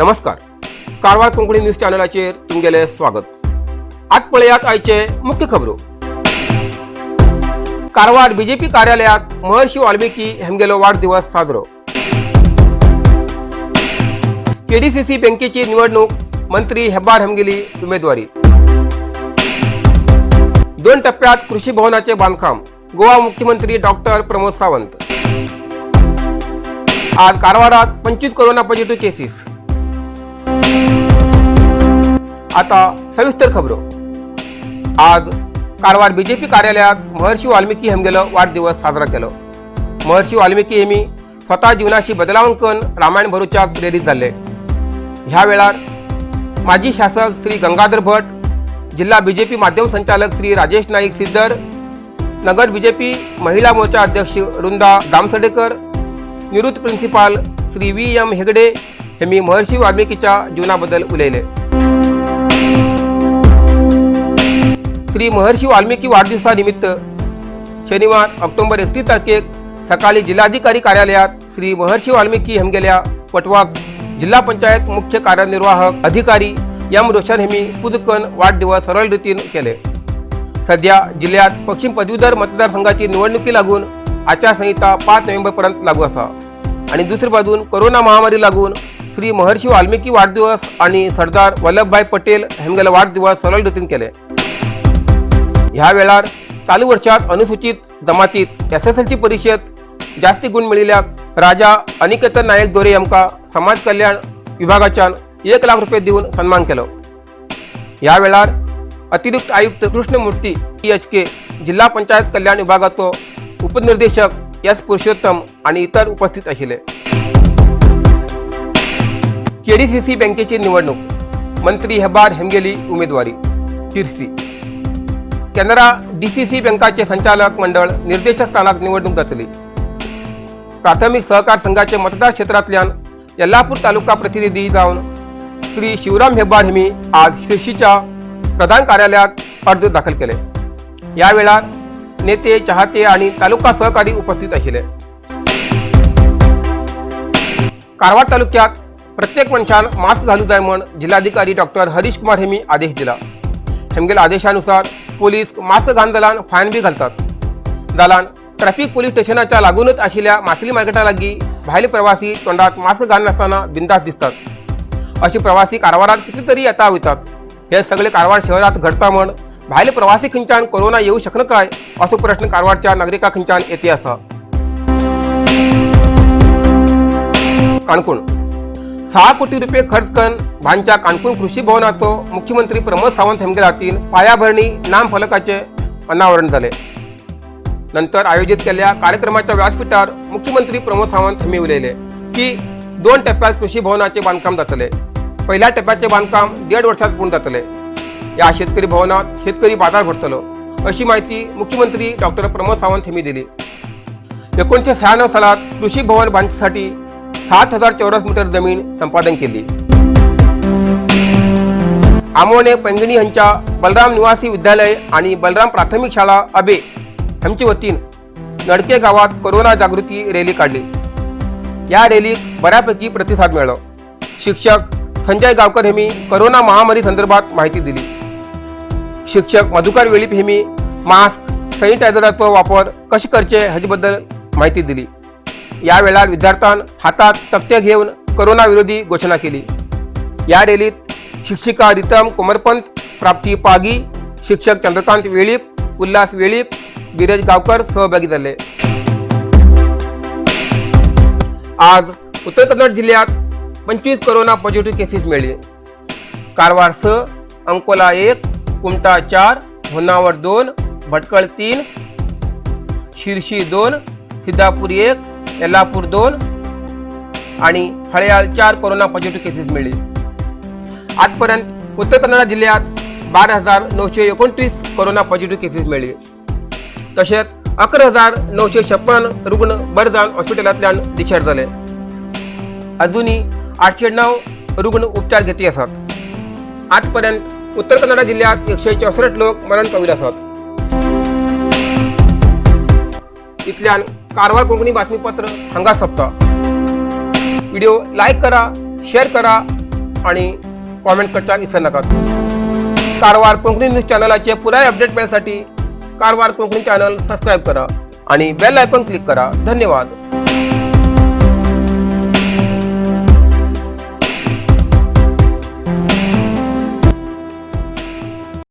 नमस्कार, कारवार कोंकणी न्यूज चॅनलाचेर तुमगेलें स्वागत. आज पळयात आयचे मुख्य खबरो. कारवार बीजेपी कार्यालयात महर्षी वाल्मिकी हेमगेलो वाढदिवस साजरो. केडीसीसी बँकेची निवडणूक, मंत्री हेब्बार हेमगेली उमेदवारी. दोन टप्प्यात कृषी भवनाचे बांधकाम, गोवा मुख्यमंत्री डॉक्टर प्रमोद सावंत. आज कारवारात 25 कोरोना पॉझिटिव्ह केसेस. आता सविस्तर खबरो. आज कारवार बीजेपी कार्यालयात महर्षी वाल्मिकी हेमगेलो वाढदिवस साजरा केलो. महर्षी वाल्मिकी हेमी स्वतः जीवनाशी बदलावण करून रामायण बरोवच्याक प्रेरीत जाल्ले. ह्या वेळार माजी शासक श्री गंगाधर भट, जिल्हा बीजेपी माध्यम संचालक श्री राजेश नाईक सिद्दर, नगर बीजेपी महिला मोर्चा अध्यक्ष वृंदा दामसडेकर, निवृत्त principal Shri V M Hegde हे मी महर्षी वाल्मिकीच्या जीवनाबद्दल उलयले. श्री महर्षी वाल्मिकी वाढदिवसानिमित्त शनिवार ऑक्टोबर 31 तारखेक सकाळी जिल्हाधिकारी कार्यालयात श्री महर्षी वाल्मिकी हेमगेल्या पटवाक जिल्हा पंचायत मुख्य कार्यनिर्वाहक अधिकारी एम रोशन हेमी पुजकन वाढदिवस सरळ रीतीन केले. सध्या जिल्ह्यात पश्चिम पदवीधर मतदारसंघाची निवडणुकी लागून आचारसंहिता 5 नोव्हेंबर पर्यंत लागू आसा आणि दुसरे बाजून कोरोना महामारी लागून श्री महर्षी वाल्मिकी वाढदिवस आणि सरदार वल्लभभाई पटेल हेमगेला वाढदिवस सरळ रीतीन केले. ह्या वेळार चालू वर्षात अनुसूचित जमातीत एसएसएलसी परीक्षेत जास्ती गुण मेळिल्ल्या राजा अनिकेतन नायक दोरे यांका समाज कल्याण विभागाच्यान 1 लाख रुपये दिवन सन्मान केलो. ह्या वेळार अतिरिक्त आयुक्त कृष्णमूर्ती एच के, जिल्हा पंचायत कल्याण विभागाचो उपनिर्देशक एस पुरुषोत्तम आणि इतर उपस्थित आशिल्ले. केडीसीसी बँकेची निवडणूक, मंत्री हेब्बार हेमगेली उमेदवारी. शिरसी कॅनरा डीसीसी बँकाचे संचालक मंडळ निर्देशक स्थानाक निवडणूक जातली. प्राथमिक सहकार संघाचे मतदार क्षेत्रांतल्यान येल्लापूर तालुका प्रतिनिधी जावन श्री शिवराम हेब्बार हेमी आज शिर्शीच्या प्रधान कार्यालयात अर्ज दाखल केले. या वेळार नेते, चाहते आणि तालुका सहकारी उपस्थित आशिल्ले. कारवार तालुक्यात प्रत्येक मनशान मास्क घालू जाय म्हण जिल्हाधिकारी डॉक्टर हरीश कुमार हेमी आदेश दिला. हेमगेल्या आदेशानुसार पोलीस मास्क घालून जाल्यार फायन बी घालतात. जाल्यार ट्रॅफिक पोलीस स्टेशनाच्या लागूनच आशिल्ल्या मासली मार्केटा लागीं भायले प्रवासी तोंडात मास्क घालनासतना बिंदास दिसतात. असे प्रवासी कारवारात कितले तरी येता वयतात. हे सगळे कारवार शहरात घडता म्हण भायले प्रवासी खंयच्यान कोरोना येऊ शकना काय, असो प्रश्न कारवारच्या नागरिका खंयच्यान येते आसा. काणकोण 6 कोटी रुपये खर्च करून बांदच्या काणकोण कृषी भवनाचो मुख्यमंत्री प्रमोद सावंत हेमगेल्या हातीन पायाभरणी नामफलकाचे अनावरण जाले. नंतर आयोजित केल्ल्या कार्यक्रमाच्या व्यासपीठार मुख्यमंत्री प्रमोद सावंत हेमी उलयले की 2 टप्प्यात कृषी भवनाचे बांधकाम जातले. पहिल्या टप्प्याचे बांधकाम 1.5 वर्षात पूर्ण जातले. या शेतकरी भवनात शेतकरी बाजार भरतलो, अशी माहिती मुख्यमंत्री डॉक्टर प्रमोद सावंत यांनी दिली. 1996 सालात कृषी भवन बांधण्यासाठी 7000 चौरस मीटर जमीन संपादन केली. आमोणे पैंगणी यांच्या बलराम निवासी विद्यालय आणि बलराम प्राथमिक शाळा अबे यांच्या वतीन नडके गावात कोरोना जागृती रॅली काढली. या रॅलीक बऱ्यापैकी प्रतिसाद मिळालो. शिक्षक संजय गावकर यांनी कोरोना महामारी संदर्भात माहिती दिली. शिक्षक मधुकर वेळीप यांनी मास्क, सॅनिटायझराचो वापर कसे करचे ह्याच्याबद्दल माहिती दिली. या वेळार विद्यार्थ्यां हातात तकटे घेऊन कोरोना विरोधी घोषणा केली. या रॅलीत शिक्षिका रितम कोमरपंत, प्राप्ती पागी, शिक्षक चंद्रकांत वेळीप, उल्हास वेळीप, बिरज गावकर सहभागी झाले. आज उत्तर कन्नड जिल्ह्यात 25 कोरोना पॉझिटिव्ह केसेस मिळाले. कारवार 6, अंकोला 1, कुमठा 4, होन्नावर 2, भटकळ 3, शिरशी 2, सिद्धापूर 1, येल्लापूर 2 आणि हळयाळ 4 कोरोना पॉझिटिव्ह केसेस मिळाले. आजपर्यंत उत्तर कन्नड जिल्ह्यात 12,929 कोरोना पॉझिटिव्ह केसेस मिळाले. तसेच 11,956 रुग्ण बरे जावन हॉस्पिटलांतल्यान डिस्चार्ज जाले. अजूनही 809 रुग्ण उपचार घेती आसात. आजपर्यंत उत्तर कन्नड जिल्ह्यात 164 लोक मरण पाविल्ले आसात. इतल्यान कारवार कोंकणी बातमीपत्र हांगा सोंपता. व्हिडिओ लायक करा, शेअर करा. आणि कॉमेंट करच्याक विसर नाकात. कारवार कोंकणी न्यूज चॅनलाचे पुराय अपडेट मेळसाठी कारवार कोंकणी चॅनल सबस्क्राईब करा आणि बेल आयकॉन क्लिक करा. धन्यवाद.